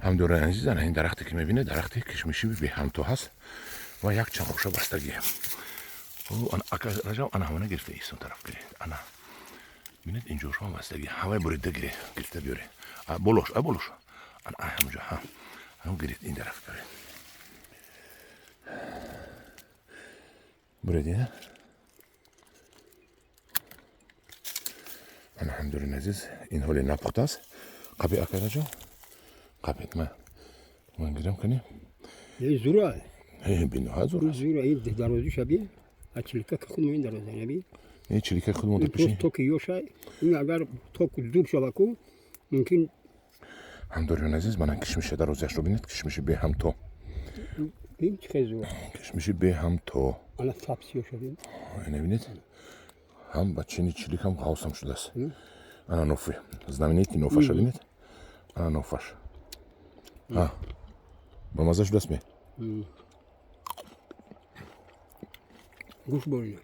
Ҳамдиёрони азиз, ана ин дарахте, ки мебинед, дарахти кишмиши беҳамто ҳаст ва як чанд хоша бастагӣ. Раҷаб, ана ҳамона гирифта исон тараф гиред. Ана бинед, инҷошон бастагӣ. Ҳавай бурида гире, гирифта биёре. Болош, а болош. Ана ҳамҷо, ҳа. Ҳам гиред, ин тараф биёред. Буред, ина. Ана, ҳамдиёрони азиз, ин ҳоле напухтааст. Қаби, ака Раҷаб. Қабед, ман гирам кунем. Зура. Бениҳоят зур аст. Зура, ин дарозиша бин. А чилика ки худмо ин дароза бин. Ин чилика худмо дар пеши. Токи ёша, ин агар ток зур шава ку, мумкин. Ҳамдориёни азиз, мана кишмиша дарозиашро бинед, кишмиши беҳамто. Бин, чӣ хел зур. Кишмиши беҳамто. Ана сабз ёша бин. Ина бинед. Ҳам ба чини чилик, ҳам ғавсам шудааст. Ана нофи. Знаменитый нофаша бинед. Ана нофаш. А. Ба маза шудааст ме? Гӯш борина.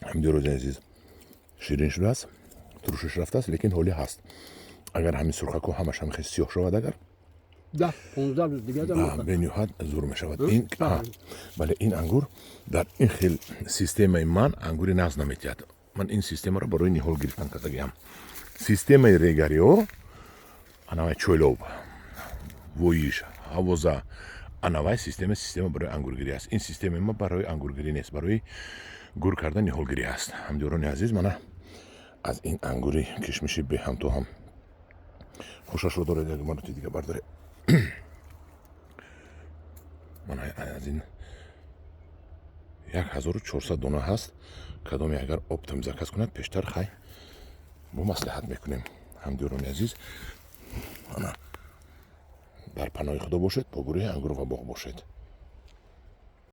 Ҳамдиёрони азиз, ширин шудааст, турушиш рафтааст, лекин ҳоли ҳаст. Агар ҳамин сурхако ҳамаш ҳам хел сиёҳ шавад, агар 10-15 рӯз дига бениҳоят зур мешавад. Ин бале, ин ангур дар ин хел системаи ман ангури нағз наметиҳад. Ман ин системаро барои ниҳол гирифтан кардагиам. Системаи регарио, анавай чӯйлоб, воиш, ҳавоза, анавай система, система барои ангургирӣ аст. Ин системаи ма барои ангургирӣ нест, барои гур кардан ниҳолгирӣ аст. Ҳамдиёрони азиз, мана аз ин ангури кишмиши беҳамто ҳам хушашро доред, як маротиба дига бардоред. Мана аз ин 1400 дона ҳаст. Кадоме агар оптом заказ кунад, пештар хай бо маслиҳат мекунем. Ҳамдиёрони азиз, ана дар паноҳи Худо бошед, бо гурӯҳи Ангур ва боғ бошед.